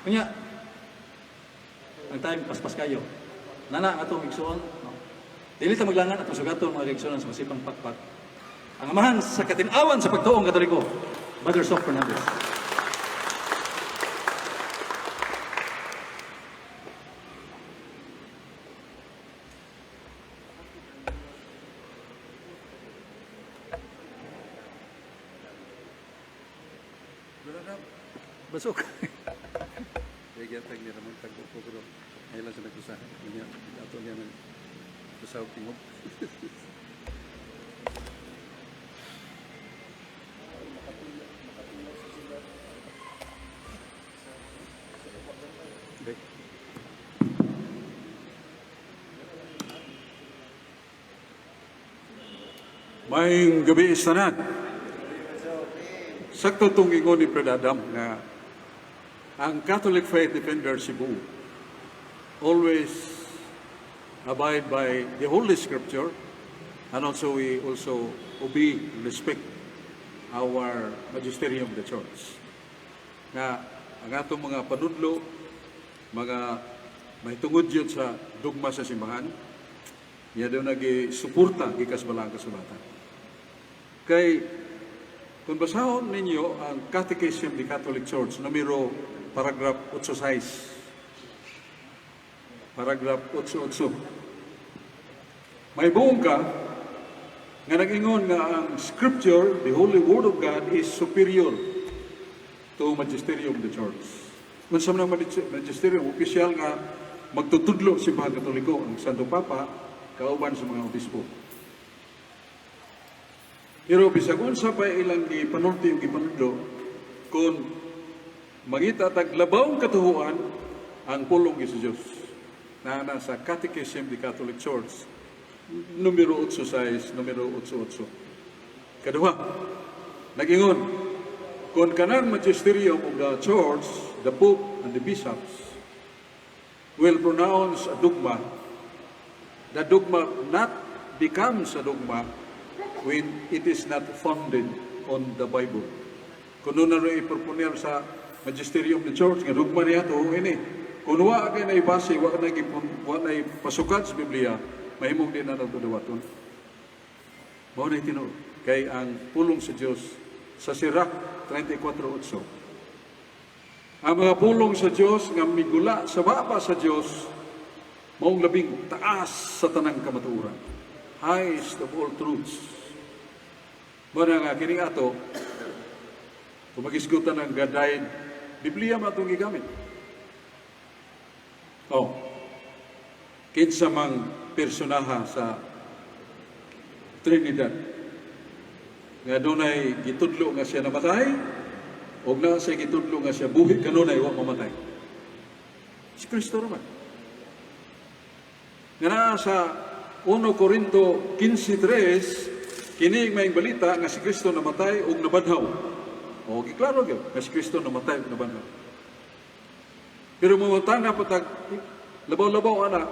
Unya, ang time paspas kayo. Nana ang atong igsuon, no? Dili ta maglangan atong sugaton, mga igsuonan, sa masipang pakpak. Ang amahan sa katinawan sa pagtuong Katoliko, Brother Sok Fernandez. Basok. Kaya tag ni Ramon tag ko pero ngayon lang sa nag-usahan. Niya, ato niya nag usahog tingog. Bek. Maayong gabii sa tanan. Sakto tong ingon ni Brother Adam nga ang Catholic Faith Defender Cebu always abide by the Holy Scripture and also we also obey and respect our magisterium of the Church. Nga ang atong mga panudlo, mga mahitungod yun sa dugma sa simbahan, niya daw nagi-suporta gikas balaang kasulatan. Kay kung basahon ninyo ang Catechism of the Catholic Church, numero paragraph 86, paragraph 88, may buong ka nga nag-ingon nga ang Scripture, the Holy Word of God, is superior to magisterium of the Church. Kung sa mga magisterium, opisyal nga magtutudlo sa Simbahan Katoliko, ang Santo Papa, kauban sa mga obispo. Pero bisag unsa pa ilang gipanulti o gipanudlo, kung mangita tag labawng katuhuan ang pulong sa Diyos na nasa Catechism of the Catholic Church, numero 86, numero 88. Kaduha, nag-ingon, kung kanang magisterium of the Church, the Pope and the bishops, will pronounce a dogma, the dogma not becomes a dogma when it is not founded on the Bible. Kung doon na rin iproponer sa magisterium of the Church, nga dogma niya to, ini. Kung wa kay na ibase, wa na gipon, wa na ipasukat sa Biblia, mahimong di na nagtudawaton. Mao na tinuod. Kay ang pulong sa Dios sa Sirach 34:8. Ang mga pulong sa Dios nga migula sa baba sa Dios maong labing taas sa tanang kamatuoran. Highest of all truths. Mao na nga kini ato kung magisgutan ang God died, Biblia man atong gigamit. Oh. Kinsa mang personaha sa Trinidad nga dunay gitudlo nga siya namatay ug naa siya gitudlo nga siya buhi kanunay wa mamatay. Si Kristo naman. Nga naa sa 1 Corinto 15:3, kini may balita nga si Kristo namatay ug nabanhaw. O giklaro gyud nga si Kristo namatay ug nabanhaw. Pero mangutana pa tag labaw-labaw ana,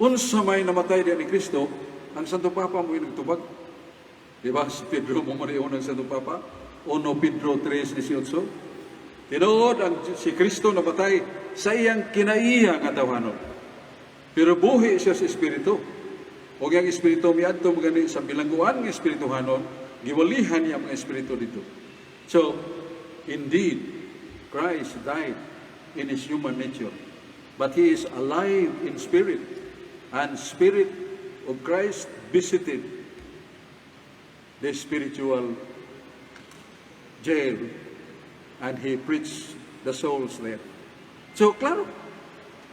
unsa may namatay diya ni Kristo, ang Santo Papa mo nagtubag. Di ba? Si Pedro mo man ang Santo Papa. 1 Pedro 3:18. Tinuod ang si Kristo namatay sa iyang kinaiya nga tawhanon. Pero buhi siya sa Espiritu. O ang Espiritu miadto magani sa bilangguan nga espirituhanon, giwalihan niya ang mga espiritu dito. So, indeed, Christ died in his human nature, but he is alive in spirit, and spirit of Christ visited the spiritual jail, and he preached the souls there. So, klaro,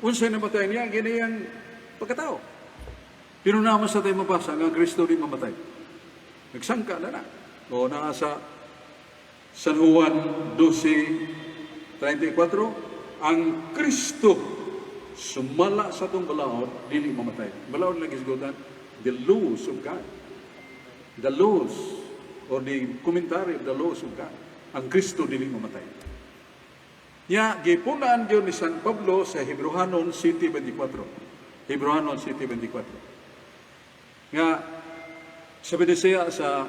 unsay namatay niya, ganiyang pagkatao. Pero naman sa tayo mabasa nga ang Kristo di mamatay. Nagsangka na na. O naa sa San Juan 12:34, ang Kristo sumala sa atong balaod, dili mamatay. Balaod lang gisgutan, the laws of God. The laws, or the commentary of the laws of God. Ang Kristo dili mamatay. Nya, gipunaan yun ni San Pablo sa Hebreohanon 7:24. Hebreohanon 7:24. Nga, sa Bidisaya sa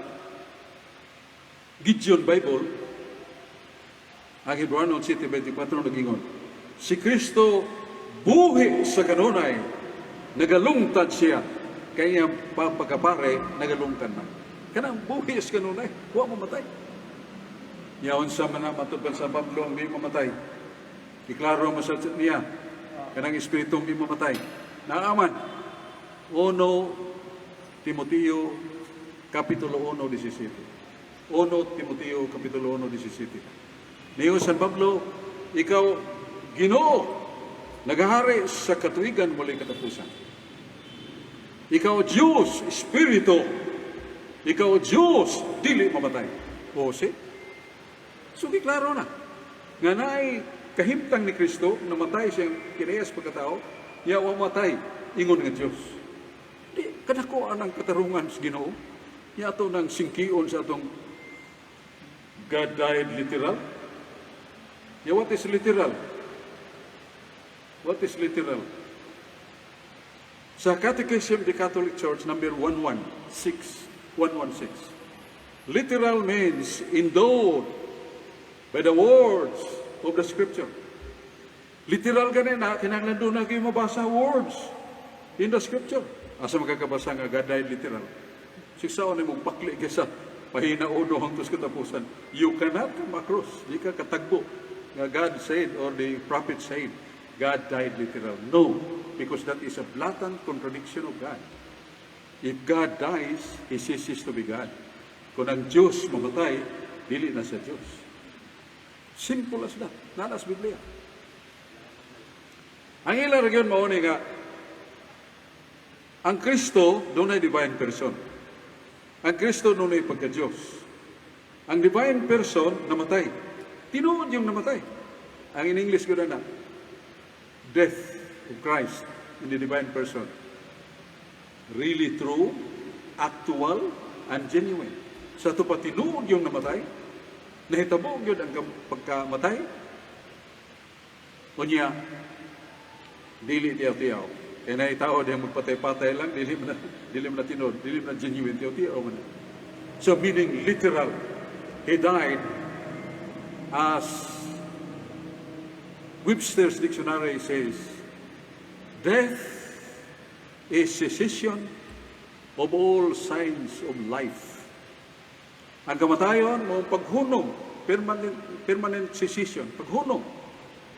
Gideon Bible, Ang Hebreano 7:24 nagingon, si Kristo buhi sa kanunay, nagalungtad siya, kaya pagkapare, nagalungtad na. Kanang buhi sa kanunay, wa mamatay. Yaon sa man na matud sa Pablo ang di mamatay. Iklaro mo sa niya, kanang espiritong di mamatay. Naaman, 1 Timoteo Kapitulo 1:17. 1 Timoteo Kapitulo 1:17. Niyo San Pablo, ikaw Ginoo, nagahari sa katuigan walay katapusan. Ikaw Diyos, Espiritu. Ikaw Diyos, dili mamatay. O, see? So, klaro na. Nga naay kahimtang ni Kristo, namatay siyang kinayas pagkatao, ya wa matay, ingon nga Diyos. Di, kadako ang katarungan sa Ginoo. Ya ato nang singkion sa atong God died literal. Ya, what is literal? What is literal? Sa Catechism of the Catholic Church, number 116, 116. Literal means endowed by the words of the Scripture. Literal gani na, kinahanglan doon na kayo mabasa words in the Scripture. Asa makakabasa nga God died literal? Siksaon mong pakli kaysa pahina uno hangtod sa katapusan. You cannot come across. Di ka katagbo nga God said or the prophet said, God died literal. No, because that is a blatant contradiction of God. If God dies, He ceases to be God. Kung ang Diyos mamatay, dili na siya Diyos. Simple as that. Naa sa Biblia. Ang ilang region mao ni nga ang Kristo dunay divine person. Ang Kristo dunay pagka-Diyos. Ang divine person namatay. Tinuod yung namatay. Ang in English ko na, death of Christ in the divine person. Really true, actual, and genuine. Sa ato pa tinuod yung namatay, nahitabo yun ang pagkamatay, unya, dili tiyaw-tiyaw. Kaya na tao diyang magpatay-patay lang, dili man na tinuod, dili man na genuine, tiyaw-tiyaw man na. So meaning literal, he died as Webster's Dictionary says, death is cessation of all signs of life. Ang kamatayon mo paghunong, permanent cessation, paghunong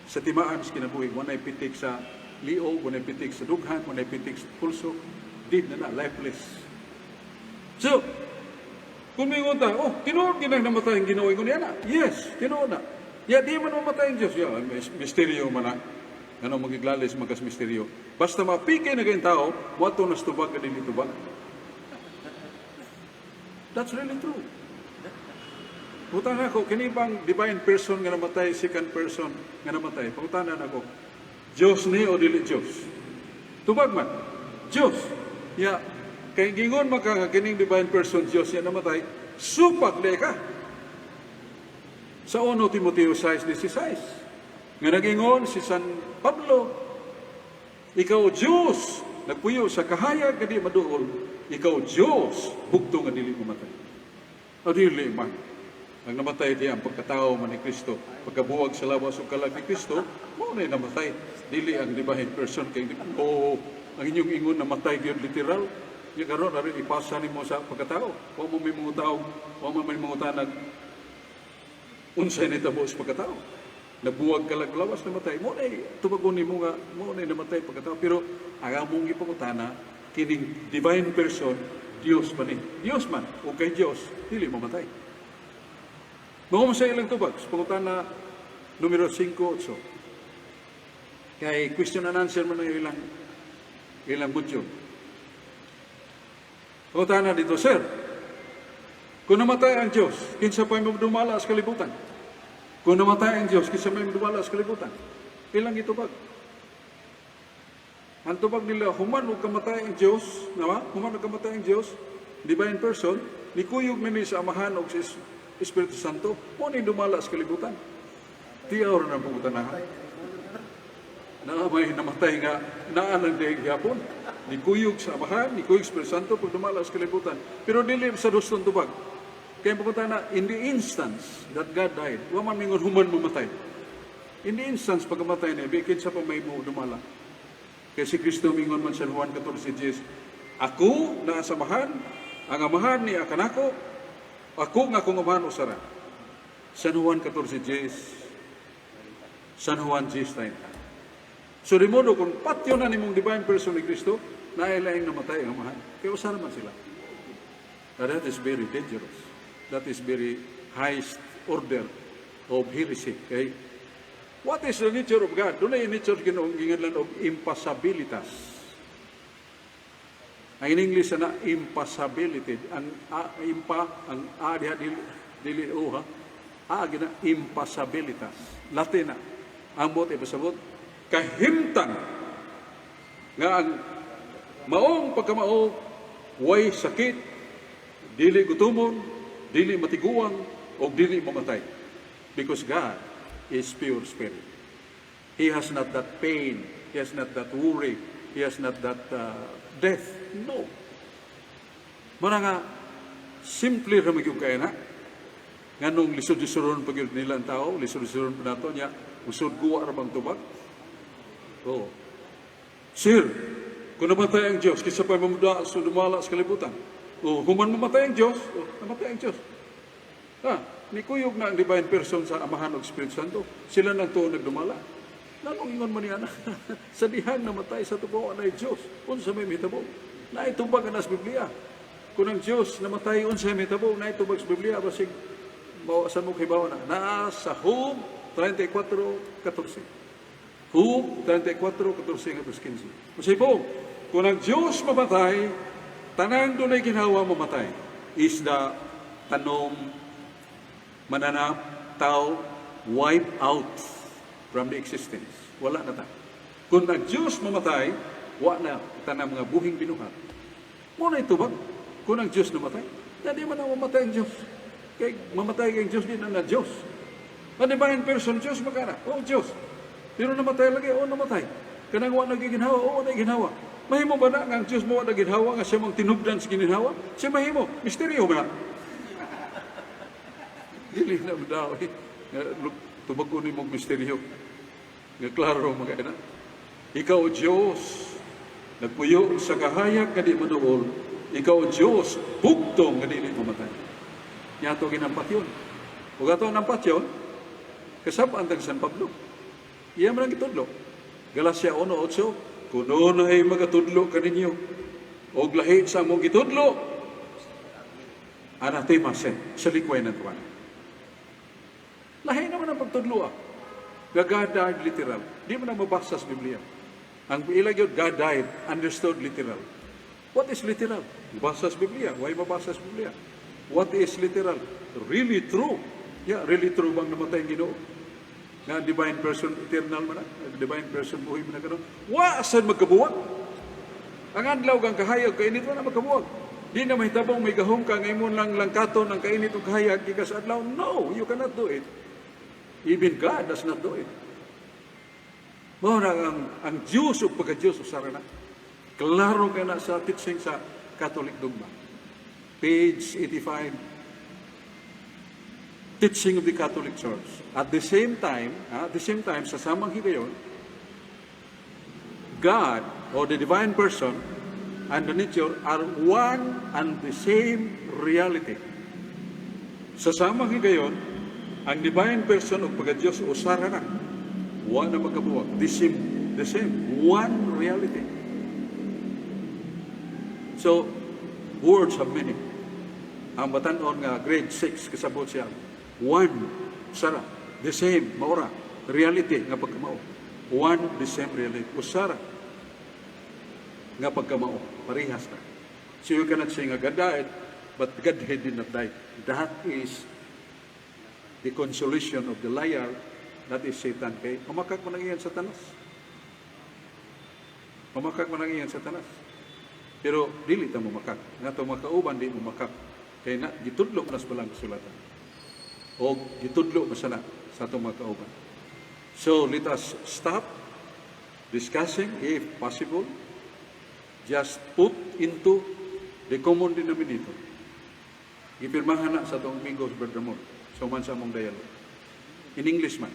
sa timaan sa kinabuhi. Walay pitik sa liog, walay pitik sa dughan, walay pitik sa pulso, dead na na, lifeless. So, kung may ta, oh, tinuod ginang namatay ang Ginoo ingon niya na. Yes, tinuod na. Ya, di man mamatay ang Diyos. Ya, misteryo man na. Ano magiglalis magkas misteryo. Basta mapikay na kayong tao, wato nas tubag ka dili tubag. That's really true. Putang ako, kini bang divine person nga namatay, second person nga namatay? Pangutanan ako, Diyos ni o dili Diyos? Tubag man, Diyos. Ya, kay gingon man ka nga kining divine person Diyos ya namatay, supak di ka. Sa 1 Timoteo 6:16, nga nagingon si San Pablo, ikaw Diyos, nagpuyo sa kahayag nga di maduol, ikaw Diyos, bugto nga dili mamatay. O dili man. Ang namatay di ang pagkatao man ni Kristo. Pagkabuwag sa lawas ug kalag ni Kristo, mao na namatay. Dili ang divine person kay oh, ang inyong ingon namatay gyud literal. Nya karon aron ipasa nimo sa pagkatao. Wa mo may mga tao, wa mo may mga tanag unsay nitabo sa pagkatao. Nabuwag kalag lawas, namatay. Mo na tubagon nimo nga mo na namatay pagkatao. Pero ang among gipangutana kining divine person, Dios man ni. Dios man o kay Dios dili mamatay. Mao man sa ilang tubag sa pangutana numero 5-8. Kay question and answer man ang ilang module. Pangutana dito, "Sir, kung namatay ang Diyos, kinsa pa may dumala sa kalibutan? Kung namatay ang Diyos, kinsa may dumala sa kalibutan?" Ilang itubag. Ang tubag nila, human og kamatay ang Diyos, nawa? Human og kamatay ang Diyos, divine person, nikuyog na ni sa Amahan og sa Espiritu Santo, mo ni dumala sa kalibutan. Tiyaw ra na pangutanahan. Na may namatay nga naa lang di gihapon. Nikuyog sa Amahan, nikuyog sa Espiritu Santo pag dumala sa kalibutan. Pero dili sa dustong tubag. Kaya pagpunta na, in the instance that God died, wa man mingon human mamatay. In the instance pagkamatay niya, bikin sa pamay mo dumala. Kaya si Kristo mingon man sa Juan 14:10, "Ako naa sa Amahan, ang Amahan nia kanako, ako nga akong Amahan usara." San Juan 14:10, San Juan 10:30. So de modo kung patyo na nimong divine person ni Kristo, naay laing namatay ang Amahan. Kaya usara man sila. Now, that is very dangerous. That is very highest order of heresy. Okay? What is the nature of God? Duna yung nature Ginoo ginganlan og impassibilitas. Ang in English na impassibility, ang a, impa, ang a diha dili, dili o ha. A gina impassibilitas. Latin na. Ang buot ipasabot kahimtang nga ang maong pagkamao way sakit, dili gutumon, dili matiguang, o dili mamatay. Because God is pure spirit. He has not that pain, He has not that worry, He has not that death. No. Muna nga, simple ra magyud kaya na. Nganong lisod-lisoron pag yun nila ang tao, lisod-lisoron pa nato niya, usod guwa ra bang tubag? Oo. Sir, kung namatay ang Diyos, kinsa pa mamuda so dumala sa kalibutan. O, human mamatay ang Diyos, o, namatay ang Diyos. Ha, nikuyog na ang divine person sa Amahan ug Espiritu Santo. Sila nang tuo nagdumala. Nganong ingon man niya na sa dihang namatay sa tubo na Diyos, unsa may mitabo? Naitubag na sa Biblia. Kung ang Diyos namatay, unsa may mitabo? Naitubag sa Biblia basig mawasan mo kahibaw na. Naa sa Job 34:14. Job 34:14 ngadto 15. Unsay po? Kung ang Diyos mamatay, tanang dunay ginhawa mamatay. Isda, tanom, mananap, tao, wipe out from the existence. Wala na ta. Kung ang Diyos mamatay, wa na tanang mga buhing binuhat. Mao na ito ba? Kung ang Diyos namatay, na di man na mamatay ang Diyos. Kay mamatay kay ang Diyos, di na na Diyos. Ang divine person, Diyos makana. Oh, Diyos. Pero namatay lagi, oh, namatay. Kanang wa nagiginhawa, oh, nagiginhawa. Mahimo ba na nga ang Diyos mo wa naginhawa nga siya mong tinubdan sa gininhawa? Siya mahimo. Misteryo ba na? Dili na daw eh. Nga, tubag ko ni mong misteryo. Nga klaro mga ina. Ikaw, Diyos, nagpuyo sa kahayag nga di maduol. Ikaw, Diyos, bugtong nga dili mamatay. Nya ato ginampat yun. Ug ato nampat yun, kasab-an tag San Pablo. Iya man ang gitudlo. Galacia 1:8, "Kuno naay magatudlo kaninyo og lahi sa among gitudlo, anathema siya sa likway ng tuwan." Lahi naman ang pagtudlo ah. Nga God died literal. Di mo na mabasa sa Biblia. Ang ilag yun, God died, understood literal. What is literal? Basa sa Biblia. Why mabasa sa Biblia? What is literal? Really true. Yeah, really true bang namatay ang Ginoo? Nga divine person, eternal man na. Divine person, buhi man na karon. Wa sad magkabuwag. Ang adlaw kang kahayag, kainit wa na magkabuwag. Di na mahitabong may gahom ka nga imong lang langkaton ang kainit ug kahayag gikas adlaw. No, you cannot do it. Even God does not do it. Mao na ang Diyos ug pagka-Diyos usara na. Klaro ka na sa teaching sa Catholic dogma. Page 85. Teaching of the Catholic Church. At the same time, sa samang higayon, God or the divine person and the nature are one and the same reality. Sa samang higayon, ang divine person ug pagka-Diyos usara na. Wa na magkabuwag. The same, one reality. So, words have meaning. Ang batan-on nga grade 6 kasabot siya. One, sara, the same, maura, reality nga pagkamao. One, the same reality. Usara nga pagkamao, parehas na. So you cannot say nga God died, but Godhead did not die. That is the consolation of the liar, that is Satan. Kay pamakak mo nang iyan Satanas. Pamakak mo nang iyan Satanas. Pero dili ta mo makak. Nga to makauban di mo makak. Kay na gitudlo mo na sa balang kasulatan. O gitudlo mo sana sa atong mga kauban. So let us stop discussing if possible. Just put into the common denominator. Gipirmahan na sa atong amigo Brother Ramon sa human sa among dialogue. In English man.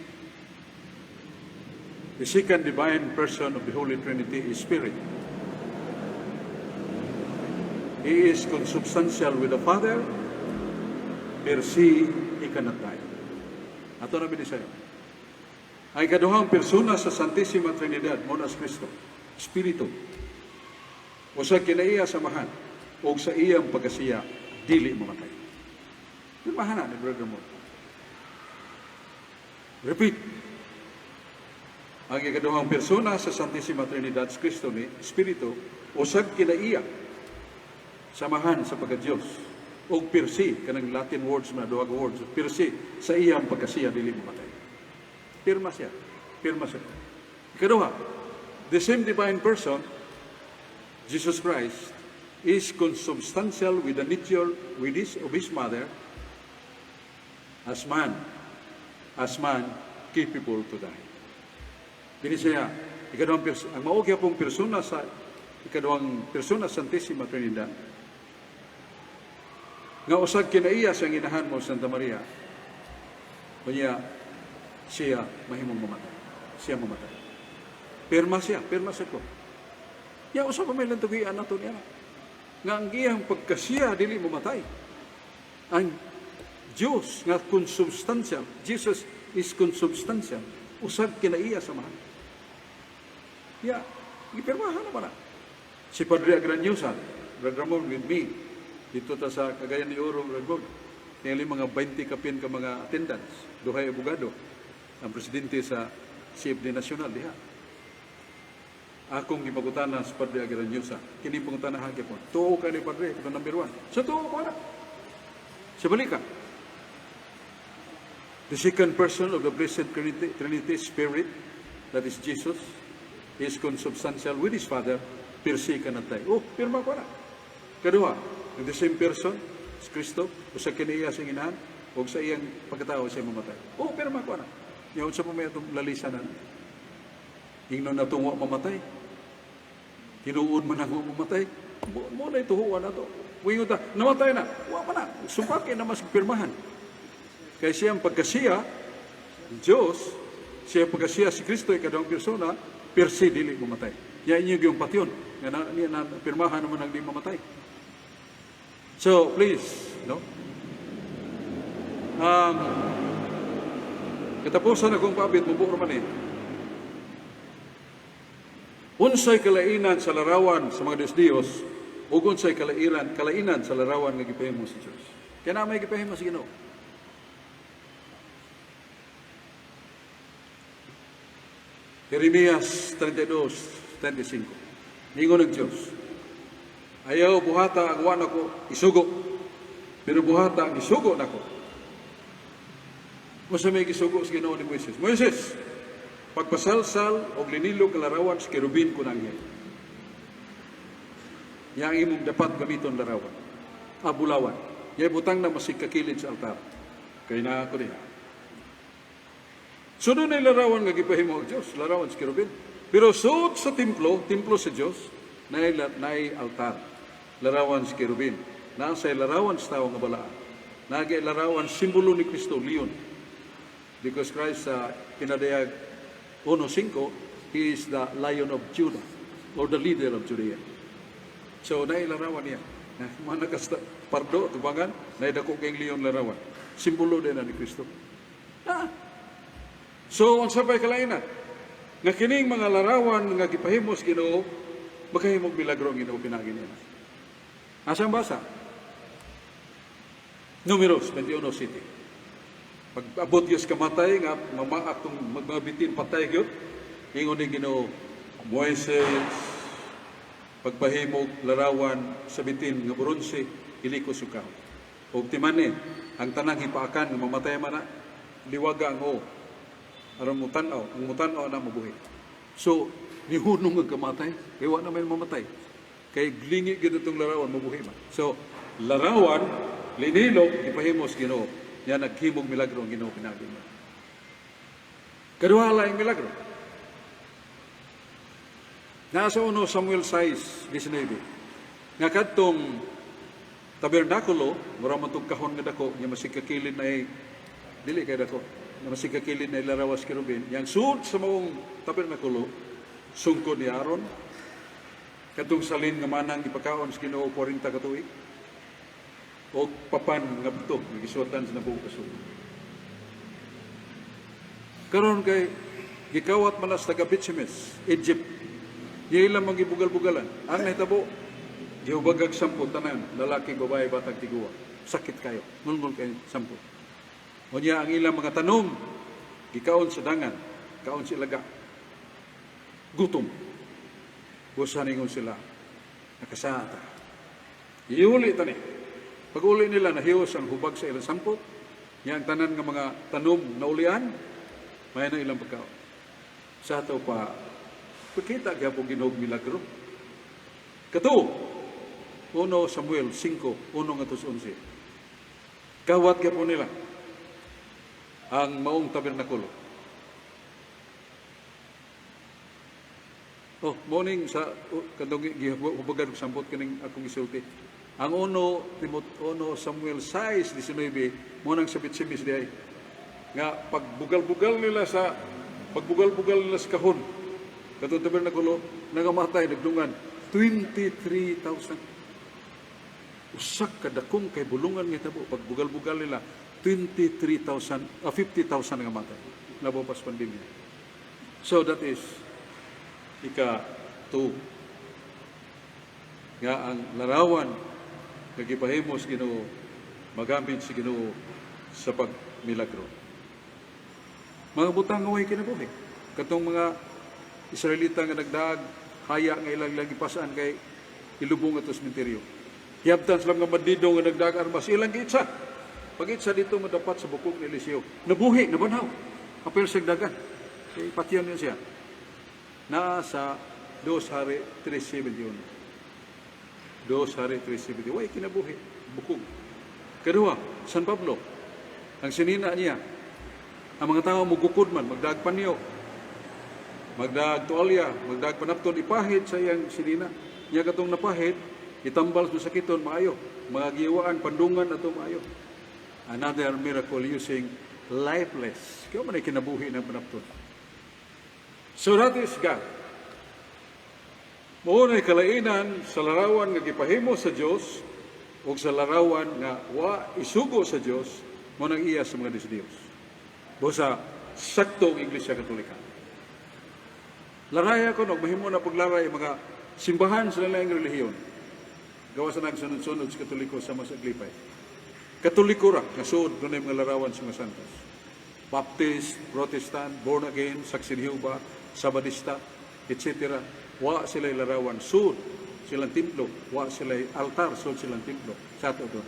The second divine person of the Holy Trinity is Spirit. He is consubstantial with the Father, per se, he cannot die. Ato na binisaya. Ang ikaduhang persona sa Santissima Trinidad, mao na si Kristo, Espiritu. Usa kinaiya sa Amahan, o sa iyang pagkasiya, dili mamatay. Pirmahan na ni Brother Moore. Repeat. Ang ikaduhang persona sa Santissima Trinidad, si Kristo ni Espiritu, usag kinaiya sa Amahan sa pagka-Diyos, og per se, kanang Latin words na duha ka words, per se, sa iyang pagkasiya dili mamatay. Pirma siya. Pirma siya. Ikaduha, the same divine person, Jesus Christ, is consubstantial with the nature with his, of his mother as man capable to die. Binisaya, ang mao pong persona sa ikaduhang persona Santissima Trinidad, nga usag kinaiya sa inahan mo Santa Maria, unya siya mahimong mamatay. Siya mamatay. Pirma siya ko. Ya usa pa may lantugian nato niya. Nga ang iyang pagkasiya dili mamatay. Ang Diyos nga consubstantial, Jesus is consubstantial, usag kinaiya sa Amahan. Ya, gipirmahan naman na. Si Padre Agranyosa, Brother Ramon with me, dito ta sa Cagayan de Oro, Brother Ramon, tingali mga 20 kapin ka mga attendants, duhay abogado, ang presidente sa CFD National diha. Akong gipangutana sa Padre Agranyosa, kini pangutana gyapon. Tuo ka ni Padre, ito number 1. Sa tuo ko na. Sa balika. The second person of the Blessed Trinity, Spirit, that is Jesus, is consubstantial with his Father, per se cannot die. Oh, pirma ko na. Kaduha, the same person, si Kristo, usa kiniya sa inahan, o sa iyang pagkatao siya mamatay. Oh, pirma ko na. Yaon sa pamay atong lalisa na. Ingnon na wa mamatay. Tinuod man ang mamatay. Mo na ituhuan na to. Wingon ta, namatay na. Wa pa na. Sumpake na mas pirmahan. Kay siyang pagkasiya, Diyos, siya pagkasiya si Kristo, ikaduhang persona, per se dili mamatay. Ya inyo yung patyon. Nga na, niya na pirmahan naman ang di mamatay. So, please, no? Katapusan akong paabit, mubuo man eh. Unsay kalainan sa larawan sa mga Diyos-Diyos, ug unsay kalainan sa larawan nga gipahimo sa Diyos. Kaya na may gipahimo sa Ginoo. Jeremias 32:35. Ningon ng Diyos, ayaw buhata ang wa nako isugo, pero buhata ang isugo nako. Unsa may gisugo sa Ginoo ni Moises? Moises, pagpasalsal og linilo kalarawan sa kerubin kun anghel. Yang imong dapat gamiton larawan. Abulawan. Yay butang na masig kakilid sa altar. Kay naa ko diha. So doon ay larawan nga gipahimo ang Diyos, larawan sa kerubin. Pero suot sa templo, templo sa Diyos, naay altar, larawan sa kerubin. Nasa larawan sa tao nga balaan. Naay larawan simbolo ni Kristo, leon. Because Christ sa pinadayag 1:5, he is the Lion of Judah, or the leader of Judea. So, naay larawan niya. Mga nakasta, pardo, tubangan, naay dako kayong leon larawan. Simbolo din na ni Kristo. So, ang sabay kalainan, nga kining mga larawan nga gipahimos Ginoo, makahimog milagro ang Ginoo pinagi niya. Asa ang basa? Numeros 21:7. Pag abot Diyos kamatay nga mamaak tong magmabitin patay gyud, ingon ni Ginoo, Moises, pagpahimog larawan sa bitin nga bronse, ilikos ug kahoy. Og timani, ang tanang hipaakan nga mamatay man na, liwaga ang o. Aron mutan-aw, ang mutan-aw na mabuhi. So, nihunong ang kamatay, kay wa na may mamatay. Kay glingi gyud itong larawan, mabuhi man. So, larawan, linilog, ipahimos Ginoo. Yan naghimog milagro ang Ginoo pinagi niya. Kaduha laing milagro. Nasa 1 Samuel 6:19. Nga kadtong Tabernakulo, mura man tong kahon nga dako, nga masig kakilid na ay, dili kay dako, nga masig kakilid na larawas kerubin. Yang suod sa maong tabernakulo, sungkod ni Aaron, katong salin nga manang gipakaon sa Ginoo 40 ka tuig, o papan nga buto nga gisuotan sa nabuo kasugo. Karon kay gikawat man sa taga Beth-Shemesh, Egypt. Niya ilang mga gibugal-bugalan. Ang nahitabo, gihubagag sampot tanan, lalaki, babae, batag, tiguwa. Sakit kayo. Ngulngul kayo sampot. Unya ang ilang mga tanom, gikaon sa dangan, kaon sa ilaga. Gutom. Busa ningon sila, nakasata. Iuli tani. Pag uli nila, nahiwas ang hubag sa ilang sampot. Niya ang tanan nga mga tanom na ulian, may na ilang pagkaon. Sa ato pa, pagkita gyapon Ginoo milagro. Kato, 1 Samuel 5, 1 ngadto sa 11. Kawat gyapon nila ang maong tabernakulo. Oh, morning sa katong gihubagan og sampot kining akong gisulti. Ang 1 Samuel 6:19 mo nang sa Beth-Shemesh diay. Nga pagbugal-bugal nila sa kahon katong tabernakulo, nangamatay nagdungan 23,000. Usak ka dakong kay bulungan nga tabo pagbugal-bugal nila 23,000, 50,000 nga matay. Labaw pas pandemya. So that is ika 2 nga ang larawan nga gipahimo sa Ginoo magamit sa Ginoo sa pagmilagro. Mga butang nga way kinabuhi. Katong mga Israelita nga nagdaag haya nga ilang ilang gipasaan kay ilubong ato sementeryo. Hiyabtan sila mga bandido nga nagdaag armas ilang giitsa. Pag-itsa dito madapat sa bukog ni Eliseo. Nabuhi, nabanhaw. Apil sa dagan. Kay patyon niya siya. Naa sa 2 Hari 3:71. 2 Hari 3:71. Way kinabuhi, bukog. Kaduha, San Pablo. Ang sinina niya, ang mga tao mugukod man, magdaag panyo, magdaag tualya, magdaag panapton, ipahid sa iyang sinina. Niya katong napahid, itambal sa sakiton, maayo. Mga giwaan, pandungan ato maayo. Another miracle using lifeless. Kaya man ay kinabuhi ng panapton. So that is God. Mao na'y kalainan sa larawan nga gipahimo sa Dios o sa larawan nga wa isugo sa Dios mo nang iya sa mga Diyos. Busa sakto ang Iglesia Katolika. Laraya ko no, mahimo na paglaray mga simbahan sa laing relihiyon. Gawa sa nagsunod-sunod sa Katoliko sa mas aglipay. Katoliko ra, nga suod dunay mga larawan sa mga santos. Baptist, Protestant, born again, Saksi ni Jehova, Sabadista, etc. Wa sila larawan, suod silang templo, wa sila altar, suod silang templo. Sa ato doon.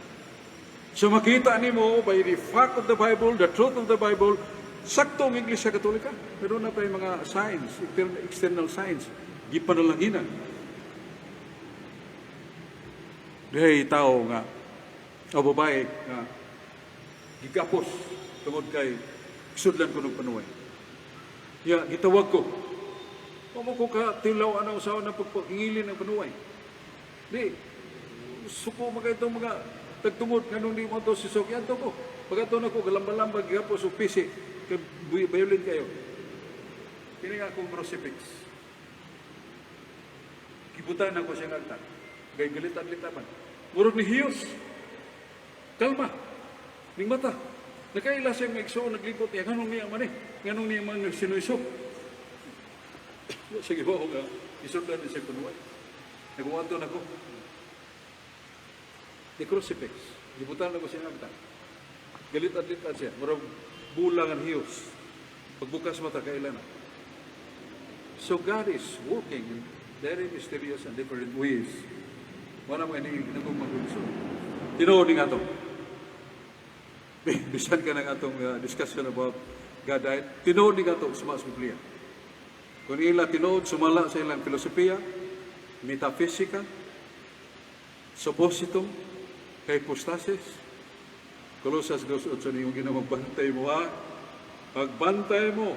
So makita nimo by the fact of the Bible, the truth of the Bible, sakto ang Iglesia Katolika. Pero na tayo mga signs, external signs, gipanalanginan. Dihay tao nga, o babae nga, gigapos tungod kay sudlan ko ng panuway. Ya, gitawag ko. Pamo ko ka tilaw ana usawa na pagpangilin ng panuway. Di, suko mga itong mga tagtungod nganong di mo to si Sok. Yan to ko. Pagkato na ko, galamba-lamba, gigapos o pisi. Kay violin kayo. Kini nga akong crucifix. Gibutan ako siyang agta. Kay galit-alit man. Murag ni Hiyos. Kalma. Ning mata. Nakaila siya may igsoon, naglibot niya. Nganong niya man eh? Nganong niya man sinuisok? Sige ba nga, isundan niya siya kunuay. Nagwanto na ko. The crucifix. Gibutan na ko siya agta. Galit-alit siya. Murag bulang ang hiyos. Pagbukas mata, kailan na. So God is working in very mysterious and different ways. Wala mo ini ginagong magunso. Tinuod ni nga to. Bisan ka ng atong discussion about God died. Tinuod ni nga to suma sa Biblia. Kung ila tinuod sumala sa ilang filosofiya, metafisika, suppositum, hypostasis, Colosas 2:8 niyong ginawang bantay mo ha. Pagbantay mo,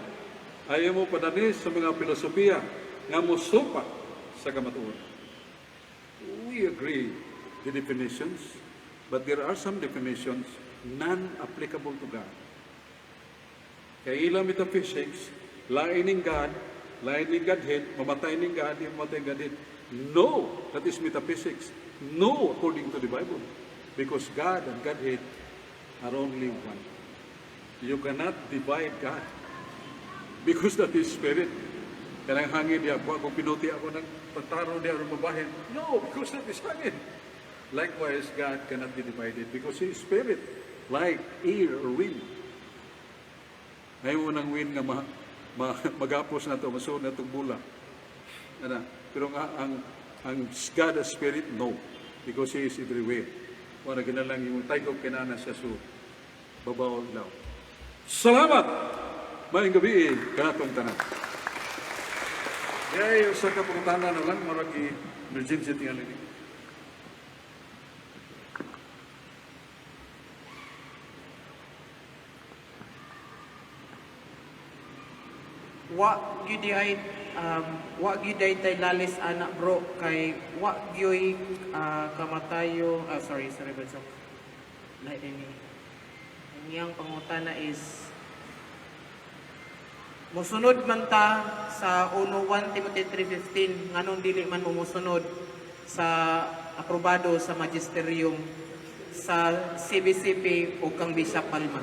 ayaw mo padanis sa mga filosofiya nga mosupa sa kamatuoran. We agree the definitions. But there are some definitions non-applicable to God. Kay ilang metaphysics, lain ning God, lain ning Godhead, mamatay ning God, di mamatay Godhead. No, that is metaphysics. No, according to the Bible. Because God and Godhead are only one. You cannot divide God. Because that is spirit. Kanang hangin diya, kung pinuti ako ng pantaro diya, aron mabahin. No, because that is hangin. Likewise, God cannot be divided because He is spirit, like air or wind. Ayaw mo ng wind nga magapos na to, masuod na itong bula. Ana, pero nga ang God as spirit, no. Because He is everywhere. Wala ginalang yung taygog kinana siya so babaw og law. Salamat! Maayong gabii, kanatong tanan. Kaya sa kapangutana na lang, marag emergency tingali ni. Wa gyud ay tay lalis ana, bro, kay wa gyud kamatayo. Ah, sorry, sorry, but so lahi ni ang iyang pangutana is musunod man ta sa 1 Timothy 3:15, nganong dili man mo musunod sa aprobado sa magisterium sa CBCP o kang Bishop Palma?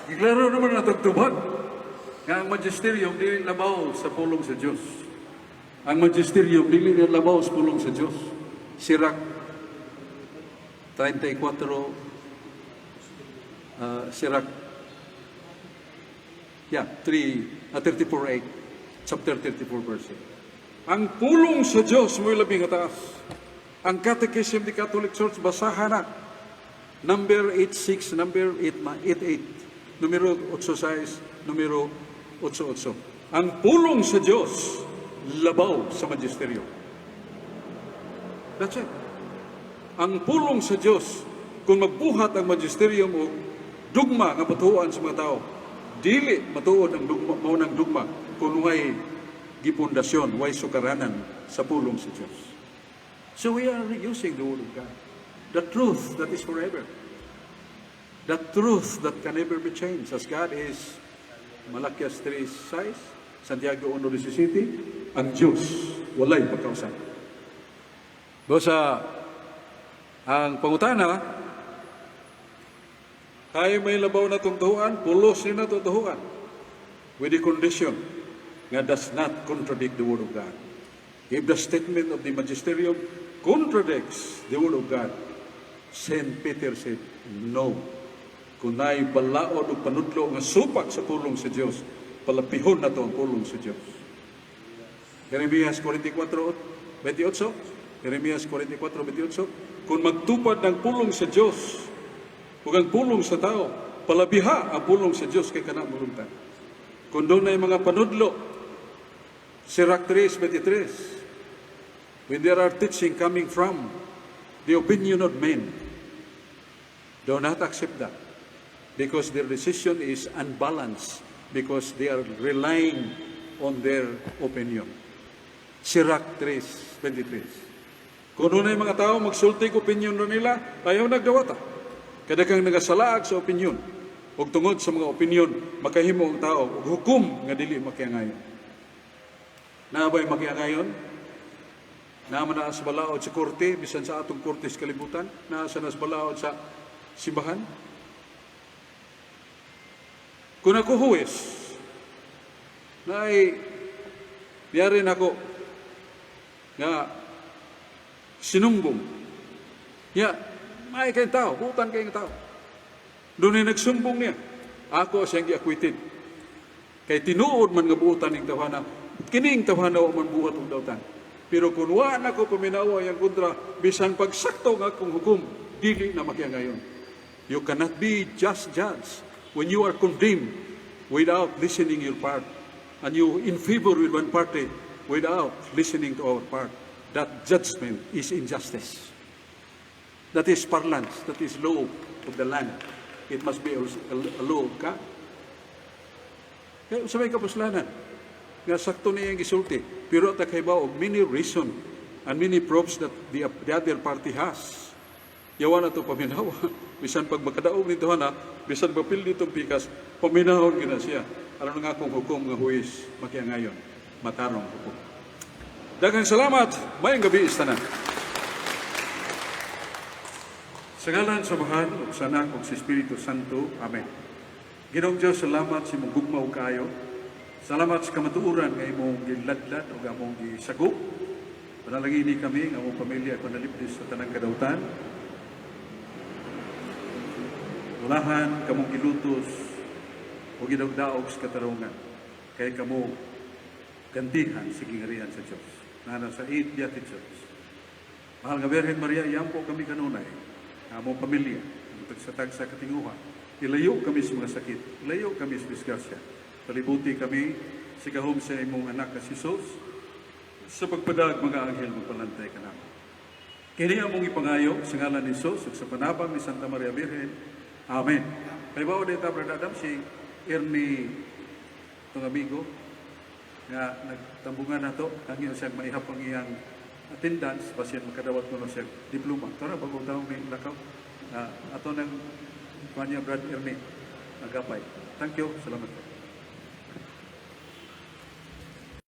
Giklaro naman na tugtubag nga ang magisterium dili labaw sa pulong sa Dios. Ang magisterium dili na labaw sa pulong sa Dios. Sirach 34, Sirach, yeah, 3, 34:8, chapter 34 verse 8. Ang pulong sa Dios mo'y labing taas. Ang Catechism of the Catholic Church, basahan na. Number 86, number 88, numero 86, numero 88. Ang pulong sa Diyos, labaw sa magisteryo. That's it. Ang pulong sa Diyos, kung magbuhat ang magisterium o dugma nga patuan sa mga tao, dili matuod ang dugma, mao ng dugma kung way gipundasyon, way sukaranan sa pulong sa Diyos. So we are using the Word of God. The truth that is forever. The truth that can never be changed. As God is, Malakias 3:6, Santiago 1:17, ang Diyos walay pagkausap. Basta ang pangutana, ay may labaw na tuhuan, pulos ni na tuhuan, with the condition nga does not contradict the Word of God. If the statement of the magisterium contradicts the Word of God, Saint Peter said, no. Kung naay balaod o panudlo nga supak sa pulong sa Dios, palapihon na to ang pulong sa Dios. Jeremias 44:28, Jeremias 44:28, kung magtupad ng pulong sa Dios ug ang pulong sa tao, palabiha ang pulong sa Dios kay kana mulungtad. Kung dunay mga panudlo, Sirach 3:23, when there are teaching coming from the opinion of men, do not accept that, because their decision is unbalanced, because they are relying on their opinion. Sirach 3:23. Kung dunay mga tao magsulti opinion na nila, ayaw nagdawata. Kada kang nagasalaag sa opinion, ug tungod sa mga opinion, makahimo ang tao og hukom nga dili makiangayon. Naa ba'y makiangayon? Naa man na sa balaod sa korte, bisan sa atong korte sa kalibutan, naa sa nas balaod sa simbahan. Kung ako huwes, naay biyari nako nga sinumbong. Ya, may kayong tao, butan kayong tao. Doon ay nagsumbong niya. Ako siyang gi-acquitted. Kay tinuod man nga buutan ning tawhana, kining tawhana wa man buhat og dautan. Pero kung wa nako paminawa yang kontra, bisan pagsakto nga akong hukom, dili na makiangayon. You cannot be just judge when you are condemned without listening your part, and you in favor with one party without listening to our part. That judgment is injustice. That is parlance. That is law of the land. It must be a law of God. Kaya sa may kapuslanan, nga sakto niya ang gisulti, pero at kahibaw og many reason and many proofs that the other party has. Yawa na to paminawa. Bisan pag makadaog nito na, bisan mapildi itong pikas, paminahon gina siya. Aron nga akong hukom nga huwis, makiangayon, matarong hukom. Daghang salamat, maayong gabii sa tanan. Sa ngalan sa Amahan, ug sa Anak, ug sa Espiritu Santo. Amen. Ginoong Diyos, salamat sa imong gugma ug kaayo. Salamat sa kamatuoran nga imong giladlad ug among gisagop. Panalangini kami nga among pamilya ay panalipdi sa tanang kadautan. Ulahan kamong gilutos o gidawdaog sa katarungan. Kay kamo gantihan sa gingarian sa Diyos. Nana sa eight Beatitudes. Mahal nga Birhen Maria, iyampo kami kanunay, ang among pamilya, ang tagsa-tagsa katinguha. Ilayo kami sa mga sakit, ilayo kami sa disgrasya. Palibuti kami sa gahom sa imong anak na si Jesus, sa pagpadag mga anghel magpalantay kanamo. Kini among ipangayo sa ngalan ni Jesus ug sa panabang ni Santa Maria Birhen. Amen. Pahibaw ta, Brother Adam, si Ernie, itong amigo nga nagtambungan nato, hangyo siyang maihap ang iyang attendance basin makadawat kuno siya diploma. Tara, bago taong may lakaw. Ato nang kanya, Brad Ernie, nagapay. Thank you. Salamat po.